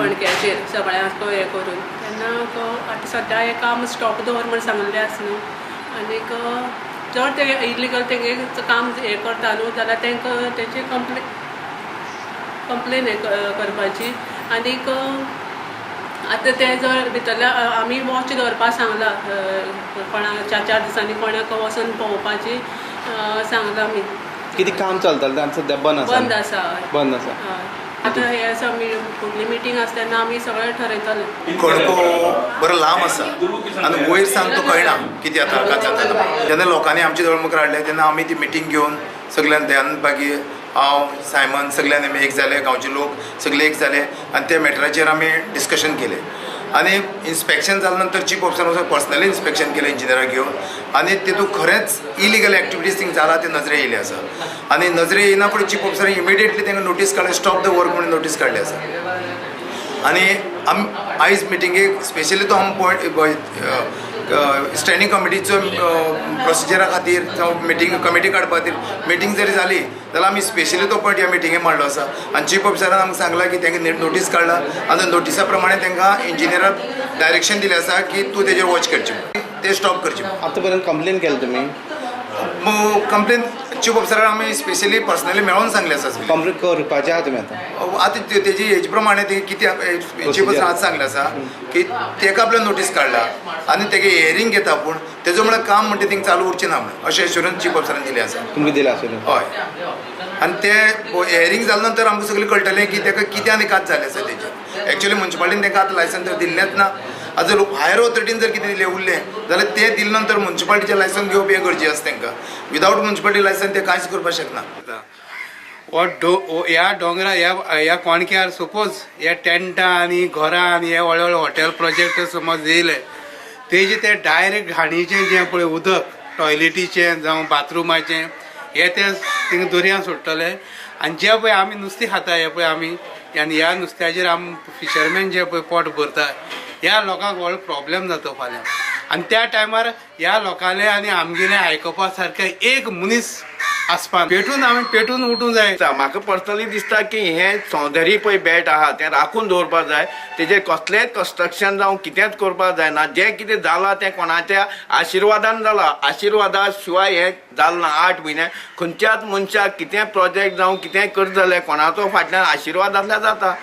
कणक्याचेर सगळ्यांक हें करून तेन्ना आतां सद्या हें काम स्टॉप दवर म्हण सांगलें आसा न्हू. आनीक जर ते इलिगल तेंगे काम हें करता न्हू जाल्यार तांकां तेची कंप्लेन हें करपाची. आनीक आतां ते जर भितरल्या आमी वॉच दवरपाक सांगलां, कोणाक चार चार दिसांनी कोणाक वचून पळोवपाची सांगलां आमी. कितें काम चलतालें तें आतां सद्या बंद आसा? बंद आसा, हय. बंद आसा. हय. आतां हे आसा, फुडली मिटींग आसा तेन्ना आमी सगळें ठरयतले. कणको बरो लांब आसा आनी वयर सावन तो कळना कितें जाता, कांय जाता. जेन्ना लोकांनी आमचे जवळ मुखार हाडलें तेन्ना आमी ती मिटींग घेवन सगळ्यान दयानंद पागी, हांव, सायमन, सगळ्यांनी आमी एक जाले, गांवचे लोक सगळे एक जाले आनी त्या मॅटराचेर आमी डिस्कशन केलें. आनी इन्स्पेक्शन जाल्या नंतर चीफ ऑफिसर वचून पर्सनली इन्स्पेक्शन केलें इंजिनियराक घेवन आनी तितूंत खरेंच इलिगल एक्टिविटीज थिंग जाला ते नजरे येयले आसा. आनी नजरे येयना फुडें चीफ ऑफिसरान इमिडिएटली तांकां नोटीस काडली, स्टॉप the work म्हणून नोटीस काडली आसा. आनी आम आयज मिटिंगेक स्पेशली तो आम पॉयंट स्टँडींग कमिटीचो प्रोसिजरा खातीर जावं मिटींग कमिटी काडपा खातीर मिटींग जरी जाली जाल्यार आमी स्पेशली तो पॉयंट ह्या मिटिंगेक मांडलो आसा. आनी चीफ ऑफिसरान आमकां सांगलां की तांकां नोटीस काडला आनी नोटिसा प्रमाणे तांकां इंजिनियराक डायरेक्शन दिलें आसा की तूं तेजेर वॉच करची, ते स्टॉप करचे. आतां पर्यंत कंप्लेन केली तुमी? कंप्लेन चीफ ऑफिसराक आमी स्पेशली पर्सनली मेळोन सांगलें आसा सगळें. कंप्लेन करपाचें आहा तुमी आतां? आतां तेजी हेजे प्रमाणे ती कितें चीफ ऑफिसर आज सांगलें आसा की तेका आपल्यान नोटीस काडला आनी तेगे हियरींग घेता, पूण तेजो म्हळ्यार काम म्हणटा थिंग चालू उरचें ना म्हणून अशें एश्योरन्स चीफ ऑफिसरान दिलें आसा. तुमकां दिलां आसतलें? हय. आनी ते हियरींग जाल्या नंतर आमकां सगळें कळटलें की तेका कितें आनी कात जालें आसा तेजें. एक्चुअली मुन्सिपालिटीन तेका आतां लायसन्स तर दिल्लेंच ना. आतां जर हायर ऑथॉरिटीन जर कितें दिलें उरलें जाल्यार तें दिले नंतर मुन्सिपालिटीचें लायसन्स घेवप हें गरजेचें आसा तेंकां. विदावट मुन्सिपालिटी लायसन्स ते कांयच करपाक शकना. हो ह्या दोंगरा ह्या कोणक्यार सपोज हे टेंटां आनी घरां आनी हे व्हडले व्हडले हॉटेल प्रोजेक्ट समज येयले, तेजे ते डायरेक्ट घाणीचें जें पळय उदक, टॉयलेटीचें जावं बाथरुमाचें, हे ते थिंगा दर्यान सोडटले. आनी जे पळय आमी नुस्तें खाता हे पळय आमी, आनी ह्या नुस्त्याचेर आमी फिशरमॅन जे पळय पोट भरता, ह्या लोकांक व्हडलो प्रॉब्लेम जाता फाल्यां. आनी त्या टायमार ह्या लोकांले आनी आमगेलें आयकुपा सारकें एक मनीस आसपा पेटून आमी पेटून उठूंक जाय. म्हाका पर्सनली दिसता की हें सौंदर्य पळय बेट आहा तें राखून दवरपाक जाय. तेजेर कसलेंच कन्स्ट्रक्शन जावं कितेंच करपाक जायना. जें कितें जालां तें कोणाच्या आशिर्वादान जालां, आशिर्वादा शिवाय हें जालें ना. 8 म्हयने खंयच्याच मनशाक कितें प्रोजेक्ट जावं कितें करता जाल्यार कोणाचो फाटल्यान आशिर्वाद आसल्यार जाता.